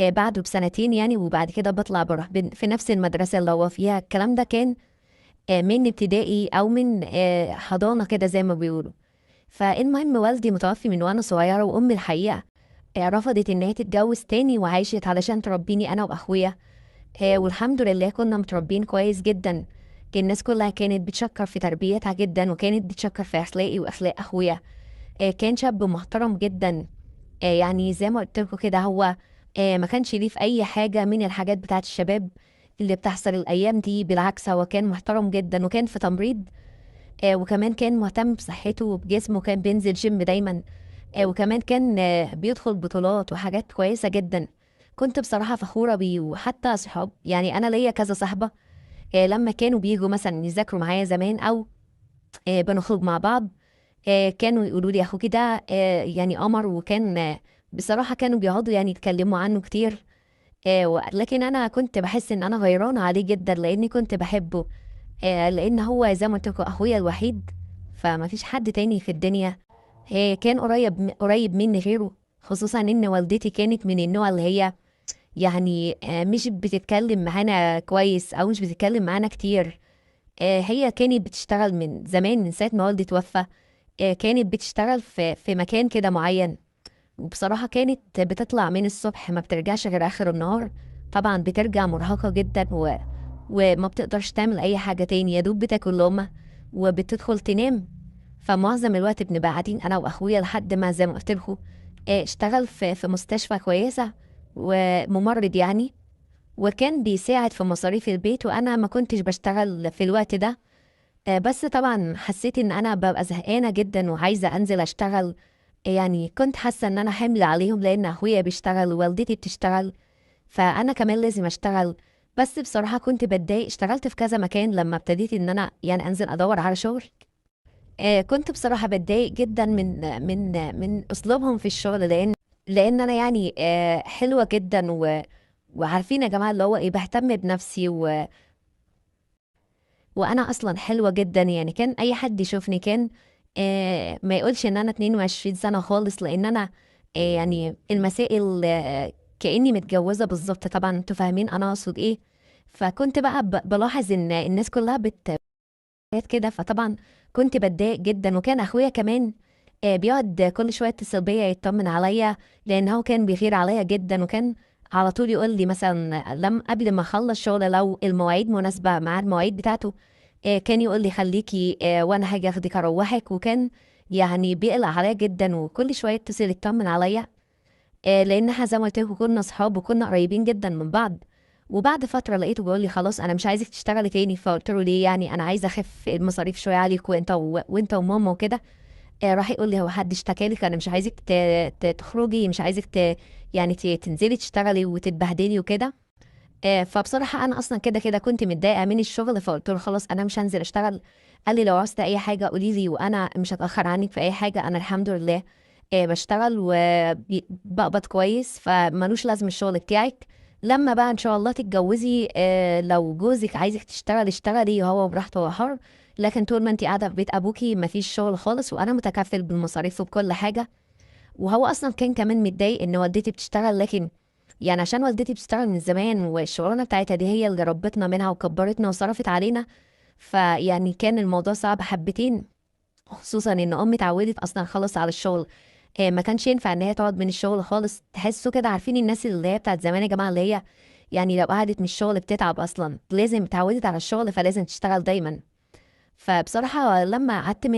بعده بسنتين يعني، وبعد كده بطلع بروح في نفس المدرسة اللي هو فيها. الكلام ده كان من ابتدائي أو من حضانة كده زي ما بيقولوا. فالمهم والدي متوفي من وأنا صغيرة، وأمي الحقيقة رفضت إن هي تتجوز تاني وعاشت علشان تربيني أنا وأخويا. والحمد لله كنا متربيين كويس جدا، الناس كلها كانت بتشكر في تربيتها جدا، وكانت بتشكر في أخلاقي وأخلاق أخويا. كان شاب محترم جدا، يعني زي ما قلت لكم كده هو ما كانش ليه في أي حاجة من الحاجات بتاعت الشباب اللي بتحصل الأيام دي، بالعكس هو كان محترم جدا، وكان في تمريض، وكمان كان مهتم بصحته وبجسمه، كان بينزل جيم دايما، وكمان كان بيدخل بطولات وحاجات كويسة جدا. كنت بصراحة فخورة بيه، وحتى صحاب يعني أنا ليا كذا صاحبة، لما كانوا بيجوا مثلا يذاكروا معايا زمان أو بنخرج مع بعض، كانوا يقولوا لي أخوكي ده يعني قمر، وكان بصراحة كانوا بيقعدوا يعني يتكلموا عنه كتير، لكن أنا كنت بحس إن أنا غيرانة عليه جدا لأني كنت بحبه، لأن هو زي ما قلت لكم أخويا الوحيد، فما فيش حد تاني في الدنيا كان قريب مني غيره، خصوصا إن والدتي كانت من النوع اللي هي مش بتتكلم معانا كويس أو مش بتتكلم معانا كتير. هي كانت بتشتغل من زمان، من ساعة ما والدي توفى، كانت بتشتغل في مكان كده معين، وبصراحة كانت بتطلع من الصبح ما بترجعش غير آخر النهار، طبعا بترجع مرهقة جدا وما بتقدرش تعمل أي حاجة تاني، يا دوب بتاكل لقمة وبتدخل تنام. فمعظم الوقت بنبقى قاعدين أنا وأخويا لحد ما زي ما قلت لكم، اشتغل في مستشفى كويسة وممرض يعني، وكان بيساعد في مصاريف البيت، وأنا ما كنتش بشتغل في الوقت ده، بس طبعا حسيت إن أنا ببقى زهقانة جدا وعايزة أنزل أشتغل، يعني كنت حاسة إن أنا حمل عليهم لأن أخويا بيشتغل ووالدتي بتشتغل، فأنا كمان لازم أشتغل. بس بصراحة كنت بتضايق، اشتغلت في كذا مكان لما ابتديت إن أنا أنزل أدور على شغل، كنت بصراحة بتضايق جدا من أسلوبهم في الشغل، لأن أنا حلوة جدا وعارفين يا جماعة اللي هو إيه، بهتم بنفسي وأنا أصلا حلوة جدا، كان أي حد يشوفني كان ما يقولش إن أنا 22 سنة خالص، لأن أنا المسائل كأني متجوزة بالظبط، طبعا انتوا فاهمين أنا أقصد إيه. فكنت بقى بلاحظ إن الناس كلها كده، فطبعا كنت بتضايق جدا. وكان أخويا كمان بيقعد كل شوية يتصل بيا يطمن عليا، لأن هو كان بيغير عليا جدا، وكان على طول يقول لي مثلا قبل ما أخلص شغل لو المواعيد مناسبة مع المواعيد بتاعته، كان يقول لي خليكي، وأنا هاجي أخدك أروحك، وكان بيقلق عليا جدا، وكل شوية يتصل يطمن عليا، لأن احنا زي ما قلت لكم كنا صحاب وكنا قريبين جدا من بعض. وبعد فترة لقيته بيقول لي خلاص أنا مش عايزك تشتغلي تاني، فقلت له ليه يعني، أنا عايزة أخف المصاريف شوية عليك وأنت وماما وكده. راح يقول لي هو حد اشتكى لك، أنا مش عايزك تخرجي، مش عايزك تنزلي تشتغلي وتتبهدلي وكده. فبصراحة أنا أصلاً كده كده كنت متضايقة من الشغل، فقلت له خلاص أنا مش هنزل أشتغل. قال لي لو عوزت أي حاجة قولي لي، وأنا مش هتأخر عنك في أي حاجة، أنا الحمد لله، بشتغل وبقبض كويس، فمالوش لازم الشغل بتاعك. لما بقى إن شاء الله تتجوزي، لو جوزك عايزك تشتغلي اشتغلي، هو براحته هو حر، لكن طول ما انت قاعدة في بيت أبوكي مفيش شغل خالص، وأنا متكفل بالمصاريف وبكل حاجة. وهو أصلاً كان كمان متضايق إن والدتي بتشتغل، لكن عشان والدتي بتشتغل من زمان والشغلانة بتاعتها دي هي اللي ربتنا منها وكبرتنا وصرفت علينا، فيعني كان الموضوع صعب حبتين، خصوصاً إن أمي اتعودت أصلاً خالص على الشغل، ما كانش ينفع إن هي تقعد من الشغل خالص. تحسوا كده، عارفين الناس اللي هي بتاعت زمان يا جماعة، اللي هي لو قعدت من الشغل بتتعب أصلاً، لازم اتعودت على الشغل فلازم تشتغل دايماً. فبصراحة لما قعدت من